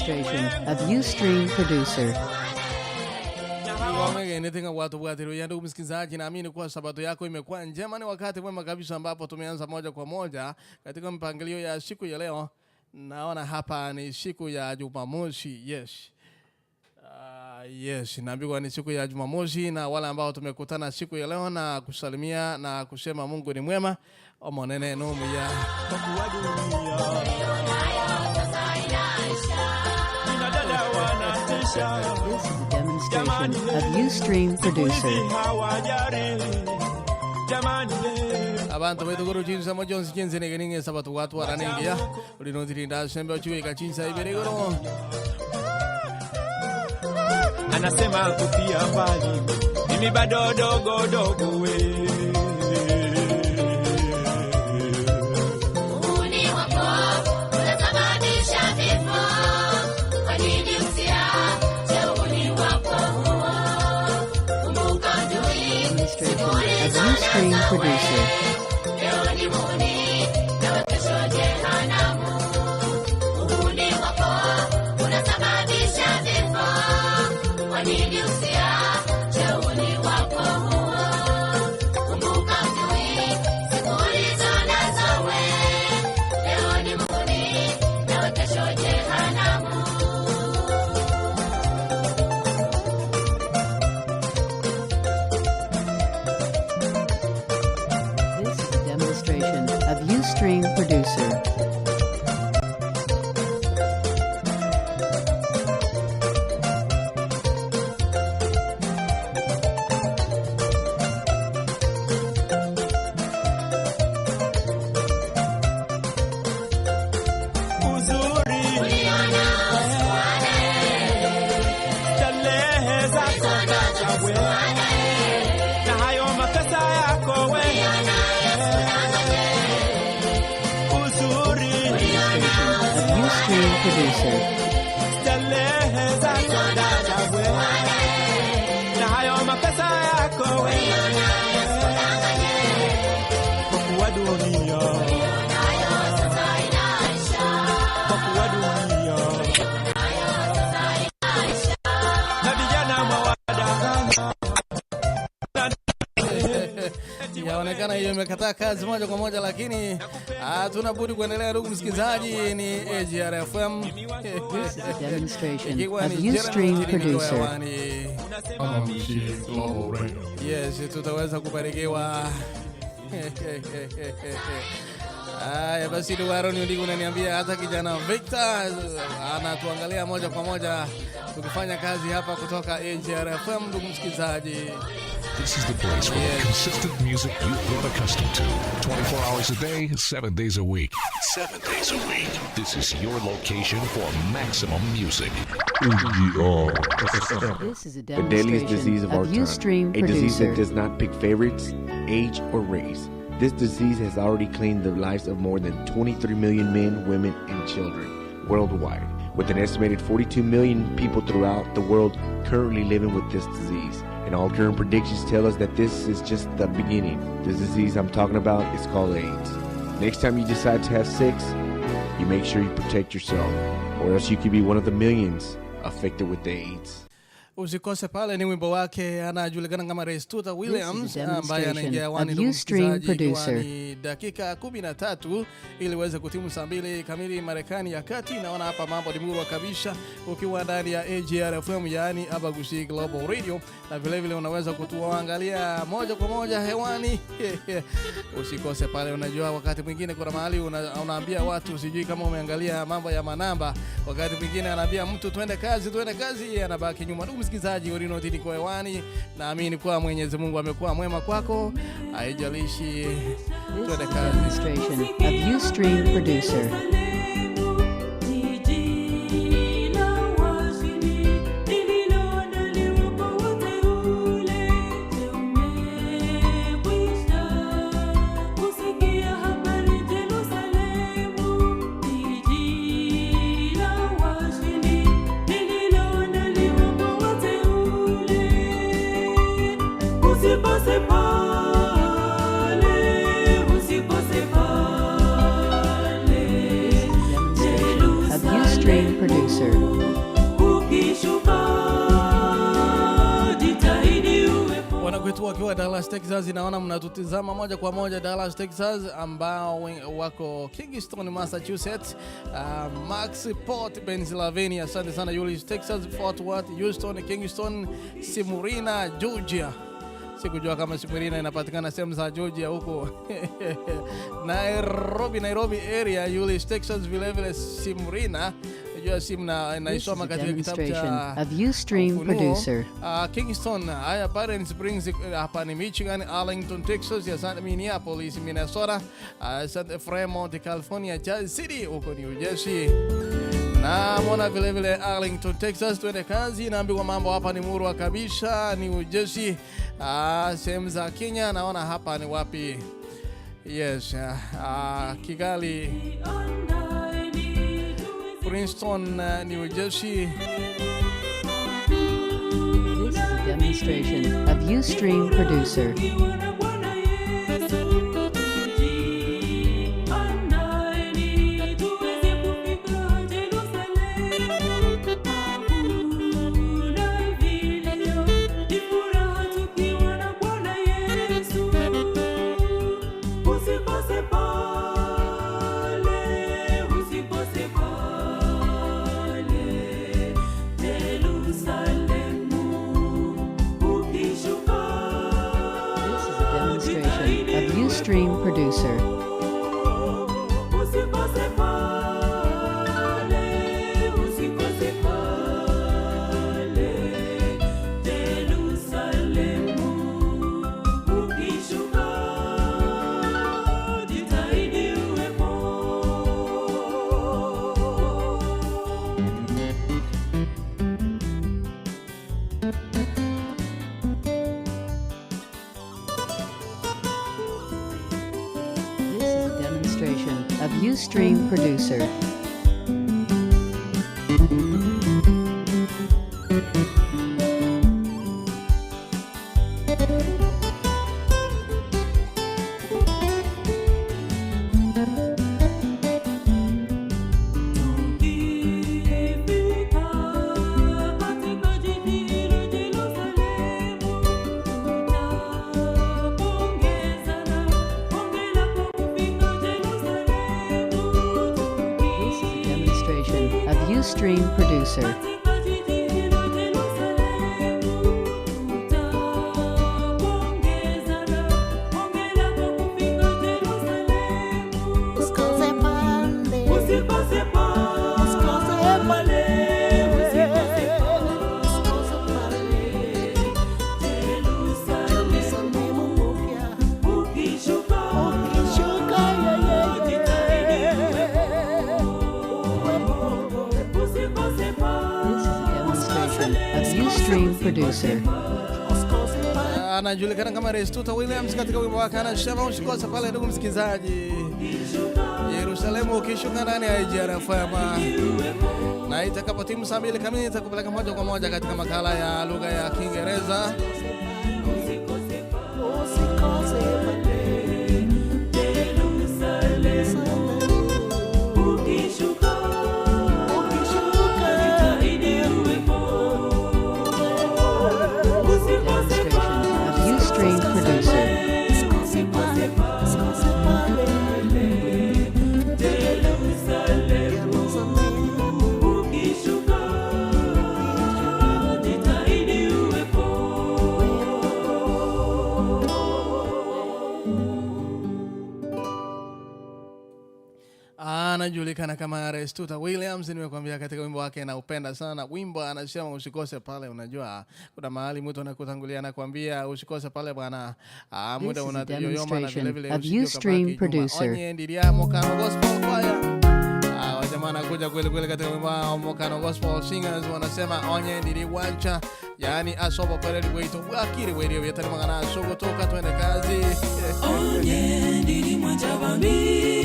Demonstration of Ustream Producer. Anything watu wa ndugu msikilizaji, naamini kuwa sabato yako imekuwa njema. Ni wakati mwema kabisa ambapo tumeanza moja kwa moja katika mpangilio ya siku ya leo. Naona hapa ni siku ya Jumamosi. Yes. Yes, naambiwa ni siku ya Jumamosi, na wale ambao tumekutana siku ya leo na kusalimia na kusema Mungu ni mwema. Omonene nomuya. This is a demonstration of Ustream Producer. Abantu betu guru chinsa mo Jones chinsa ne geninge sabatu watu aranengia. Ulino tirinda sembe ochiwe chinsa iberegoro. Anasema kufia mbali, mimi bado dogo dogo we. Uhuni wako unasababisha vifo. Kwa nini usiache uhuni wako huo? Kumbuka adui, Demonstration siku of ulizo Ustream nazo we. Producer. Leo ni muhuni, nawe kesho jehanamu. Uhuni wako unasababisha vifo. Kwa nini usiache uhuni wako huo? Kumbuka adui, siku ulizo nazo we. Leo ni muhuni, nawe kesho jehanamu. This is a demonstration of Ustream Producer. Uzuri starehe zako dada we, na hayo mapesa yako we. Uzuri Demonstration of Ustream Producer. starehe zako dada we, na hayo mapesa yako we. Kwa kuwa dunia, kwa kuwa dunia, na vijana mwawadanganya. Yaonekana hiyo imekataa kazi moja kwa moja, lakini hatuna budi kuendelea. Ndugu msikilizaji, ni AGR FM This is a demonstration ikiwa of ni Jeremy Ustream Mtiririko Producer. hewani. Yes, tutaweza kubarikiwa. Haya basi, ndugu Aaron Ndigu unaniambia hata kijana Victor anatuangalia moja kwa moja tukifanya kazi hapa kutoka AGR FM. Ndugu msikilizaji, This is the place for the consistent music you've grown accustomed to. 24 hours a day, 7 days a week. 7 days a week. This is your location for maximum music. This is a The deadliest demonstration disease of our of time. Ustream A disease that Producer. does not pick favorites, age, or race. This disease has already claimed the lives of more than 23 million men, women, and children worldwide, with an estimated 42 million people throughout the world currently living with this disease. And all current predictions tell us that this is just the beginning. This disease I'm talking about is called AIDS. Next time you decide to have sex, you make sure you protect yourself, or else you could be one of the millions affected with the AIDS. Usikose pale, ni wimbo wake anajulikana kama Restuta Williams This is a ambaye demonstration anaingia hewani of ndugu Ustream msikilizaji, ikiwa Producer. ni dakika 13 ili uweze kutimu saa 2 kamili Marekani ya kati. Naona hapa mambo ni murwa kabisa, ukiwa ndani ya AGR FM, yaani Abagusi Global Radio, na vile vile unaweza kutuangalia moja kwa moja hewani. Usikose pale. Unajua wakati mwingine kuna mahali unaambia watu, sijui kama umeangalia mambo ya manamba, wakati mwingine anaambia mtu twende kazi, twende kazi, yeye anabaki nyuma. Ndugu msikilizaji, Orino Tini kwa hewani, naamini kuwa Mwenyezi Mungu amekuwa mwema kwako, haijalishi. This Twende is a kazi. demonstration of Ustream Producer. Jiji la washindi lililoandaliwa kwa wateule. Je, umekwisha kusikia habari Yerusalemu? Jiji la washindi lililoandaliwa kwa wateule. Usikose pale, usikose pale. Producer. Ukishuka, jitahidi uwepo. Wanakwetu wakiwa Dallas, Texas, naona mnatutizama moja kwa moja Dallas, Texas, ambao wako Kingston, Massachusetts, Maxport, Pennsylvania. Asante sana Euless, Texas, Fort Worth, Houston, Kingston, Smyrna, Georgia. Sikujua kama Smyrna inapatikana sehemu za Georgia huko. Nairobi, Nairobi area, Euless, Texas, vile vile Smyrna. Najua simu na This is naisoma a katika kitabu demonstration cha of Ustream Ufunuo. Producer. Kingston, haya Barren Springs hapa ni Michigan, Arlington, Texas, asante Minneapolis, Minnesota, asante Fremont, California, Jersey City huko New Jersey. Na mwona vile vile Arlington, Texas. Tuende kazi, naambiwa mambo hapa ni murwa kabisa, New Jersey. Sehemu za Kenya naona hapa ni wapi? Yes, Kigali, Princeton, New Jersey. This is a demonstration of Ustream Producer. Ukiwa Bwana Yesu, jiandaeni tuweze kufika Yerusalemu. Hakuna vilio, ni furaha tukiwa na Bwana Yesu. Usikose pale, usikose pale Yerusalemu. Ukishuka, This is a demonstration of Ustream Producer. usikose pale, usikose pale Yerusalemu. Ukishuka, jitahidi uwepo. This is a demonstration of Ustream Producer. Tukifika katika jiji hilo Yerusalemu, tutapongezana hongera kwa kufika Yerusalemu. This is a demonstration of Ustream Producer. Katika jiji hilo Yerusalemu, tutapongezana hongera kwa kufika Yerusalemu. Usikose pale, Usikose pale, usikose pale, usikose usikose pale. Yerusalemu. Yerusalemu mpya, Ukishuka, ukishuka, jitahidi uwepo. Usikose pale, This is a demonstration of Ustream Producer. Usikose pale. Anajulikana kama Restuta Williams katika wimbo wake anasema usikose pale, ndugu msikilizaji. Yerusalemu ukishuka ndani ya IGR FM, na itakapotimu saa 2 kamili itakupeleka moja kwa moja katika makala ya lugha ya Kiingereza. usikose Usikose pale. Yerusalemu. Ukishuka, Ukishuka, jitahidi uwepo. Usikose Demonstration of Ustream Producer. Usikose pale, usikose pale. Yerusalemu. Yerusalemu. Ukishuka, jitahidi uwepo. Anajulikana kama Restuta Williams, nimekuambia katika wimbo wake naupenda sana wimbo, anasema usikose pale. Unajua kuna mahali mtu anakutangulia anakuambia usikose pale bwana, muda This is a unayoyoma na demonstration vile vile of usije Ustream ukabaki nyuma. Producer. Onye ndiria Mokano Gospel Choir. Wajamaa anakuja kweli kweli katika wimbo wao Mokano Gospel Singers wanasema onye ndiri wancha, yani asobo pale wito bwakiri werio yetari mangana sogo toka twende kazi. Onye ndiri mwanjabami.